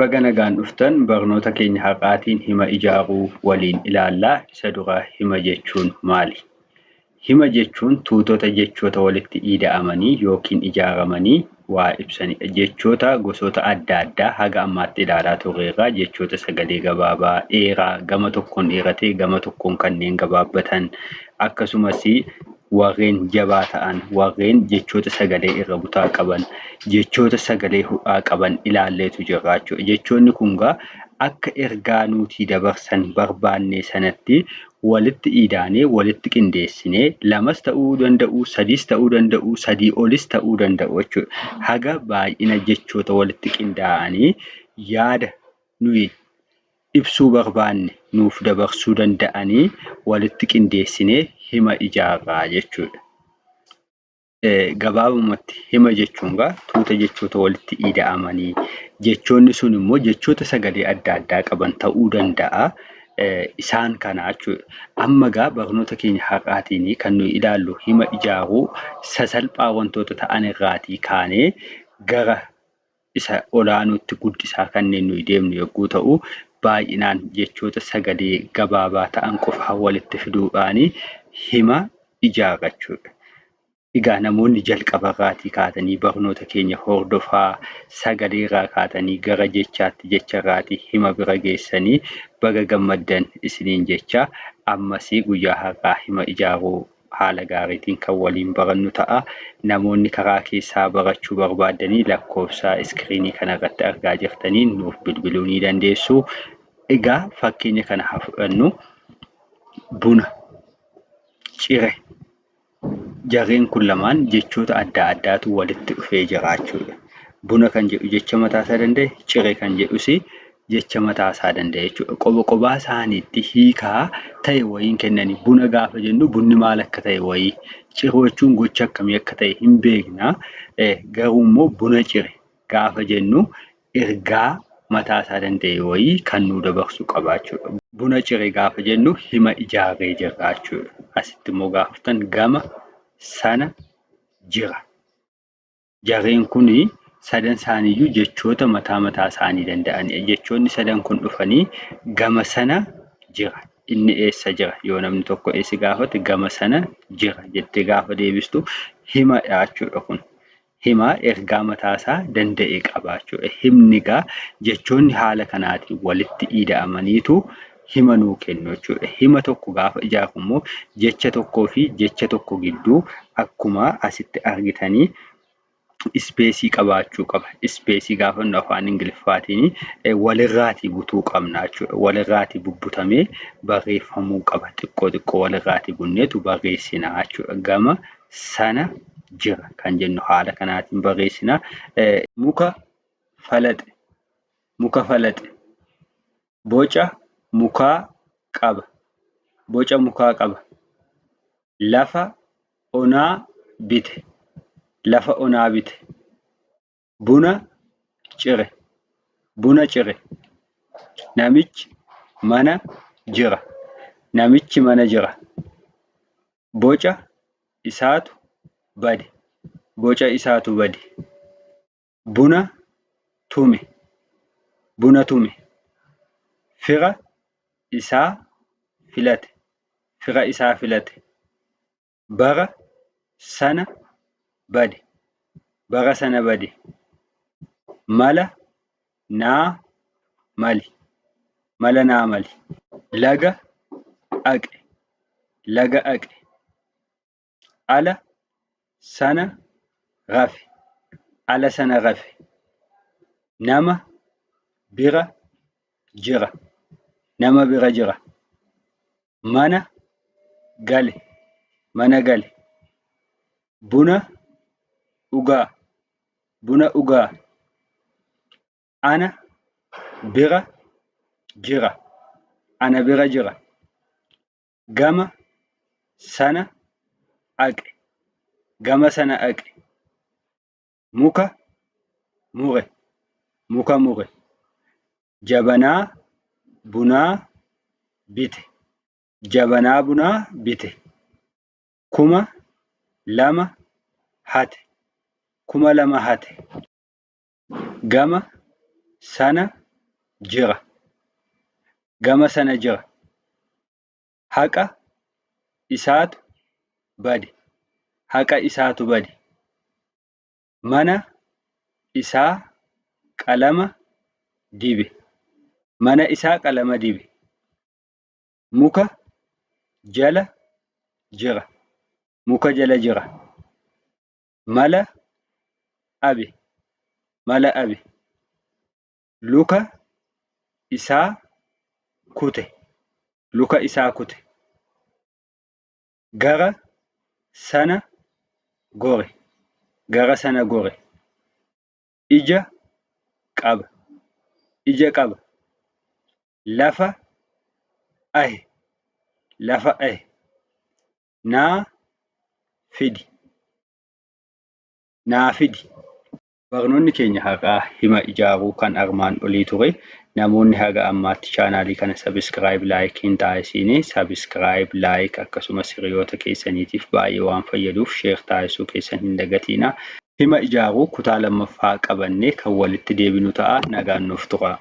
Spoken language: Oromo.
Baga nagaan dhuftan. Barnoota keenya har'aatiin hima ijaaruu waliin ilaallaa. Isa dura, hima jechuun maali? Hima jechuun tuutota jechoota walitti ida'amanii yookiin ijaaramanii waa ibsanidha. Jechoota gosoota adda addaa haga ammaatti ilaalaa turreerra. Jechoota sagalee gabaabaa, dheeraa, gama tokkoon dheeratee gama tokkoon kanneen gabaabbatan, akkasumas warreen jabaa ta'an, warreen jechoota sagalee irra butaa qaban, jechoota sagalee ho'aa qaban ilaalleetu jirra jechuudha. Jechoonni kun gaa akka ergaa nuti dabarsan barbaanne sanatti walitti idaanee, walitti qindeessinee, lamas ta'uu danda'u, sadiis ta'uu danda'u, sadii olis ta'uu danda'u jechuudha. Haga baay'ina jechoota walitti qindaa'anii yaada nuyi ibsuu barbaanne nuuf dabarsuu danda'anii walitti qindeessinee hima ijaarraa jechuudha. Gabaabumatti hima jechuun gaa tuuta jechoota walitti ida'amanii, jechoonni sun immoo jechoota sagalee adda addaa qaban ta'uu danda'a. Isaan kana jechuudha. Amma gaa barnoota keenya har'aatiin kan nuyi ilaallu hima ijaaruu sasalphaa wantoota ta'an irraatii kaanee gara isa olaanuutti guddisaa kanneen nuyi deemnu yogguu ta'u, baay'inaan jechoota sagalee gabaabaa ta'an qofa walitti fiduudhaan hima ijaarra jechuudha. Egaa namoonni jalqabarraatii kaatanii barnoota keenya hordofaa, sagaleerraa kaatanii gara jechaatti, jecharraatii hima bira geessanii, baga gammaddan isiniin jecha. Ammasii guyyaa har'aa hima ijaaruu haala gaariitiin kan waliin barannu ta'a. Namoonni karaa keessaa barachuu barbaaddanii lakkoofsa iskiriinii kanarratti argaa jirtaniin nuuf bilbiluu ni dandeessu. Egaa fakkeenya kana haa fudhannu. Buna, cire. Jarreen kun lamaan jechoota adda addaatu walitti dhufee jira jechuudha. Buna kan jedhu jecha mataasaa danda'e, cire kan jedhus jecha mataasaa danda'e jechuudha. Qoba qobaa isaaniitti hiikaa ta'e wayiin kennanii, buna gaafa jennu bunni maal akka ta'e wayii, ciruu jechuun gocha akkamii akka ta'e hin beekna. Garuu immoo buna cire gaafa jennu ergaa mataasaa danda'e wayii kan nu dabarsu qaba jechuudha. Buna cire gaafa jennu hima ijaarree jirra jechuudha. Asitti immoo gaafa gama sana jira. Jarreen kun sadan isaaniiyyuu jechoota mataa mataa isaanii danda'anidha. Jechoonni sadan kun dhufanii gama sana jira. Inni eessa jira? Yoo namni tokko si gaafate, gama sana jira jettee gaafa deebistu himadha jechuudha kun. Hima ergaa mataasaa danda'e qaba jechuudha. Himni egaa jechoonni haala kanaatiin walitti ida'amaniitu hima nuu kennu jechuudha. Hima tokko gaafa ijaarru immoo jecha tokkoo fi jecha tokko gidduu akkuma asitti argitanii ispeesii qabaachuu qaba. Ispeesii gaafa jennu afaan Ingiliffaatiin walirraatii butuu qabna jechuudha. Walirraatii bubbutamee barreeffamuu qaba. Xiqqoo xiqqoo walirraatii bunneetu barreessina jechuudha. Gama sana jira kan jennu haala kanaatiin barreessina. Muka falaxe, muka falaxe, boca mukaa qaba, boca mukaa qaba, lafa onaa bite, lafa onaa bite, buna cire, buna cire, namichi mana jira, namichi mana jira, boca isaatu bade, boca isaatu bade, buna tume, buna tume, fira isaa filate, fira isaa filate, bara sana bade, bara sana bade, mala naa mali, mala naa mali, laga dhaqe, laga dhaqe, ala sana rafe, ala sana rafe, nama bira jira, nama bira jira, mana gale, mana gale, buna dhugaa, buna dhugaa, ana bira jira, ana bira jira, gama sana dhaqe, gama sana dhaqe, muka mure, muka mure, jabanaa bunaa bite, jabanaa bunaa bite, 2000 hate, 2000 hate, gama sana jira. Gama sana jira. Haqa isaatu bade. Haqa isaatu bade. Mana isaa qalama dibe. Mana isaa qalama dibe. Muka jala jira. Muka jala jira. Mala dhabe. Mala dhabe. Luka isaa kute. Luka isaa kute. Gara sana gore. Gara sana gore. Ija qaba. Ija qaba. Lafa dhahe. Lafa dhahe. Naa fidi. Naa fidi. Barnoonni keenya har'aa hima ijaaruu kan armaan olii ture. Namoonni haga ammaatti chaanaalii kana subscribe like hin taasisiin subscribe like akkasumas hiriyoota keessaniitiif baay'ee waan fayyaduuf share taasisuu keessan hin dagatiina. Hima ijaaruu kutaa lammaffaa qabannee kan walitti deebinu ta'a. Nagaan nuuf turaa.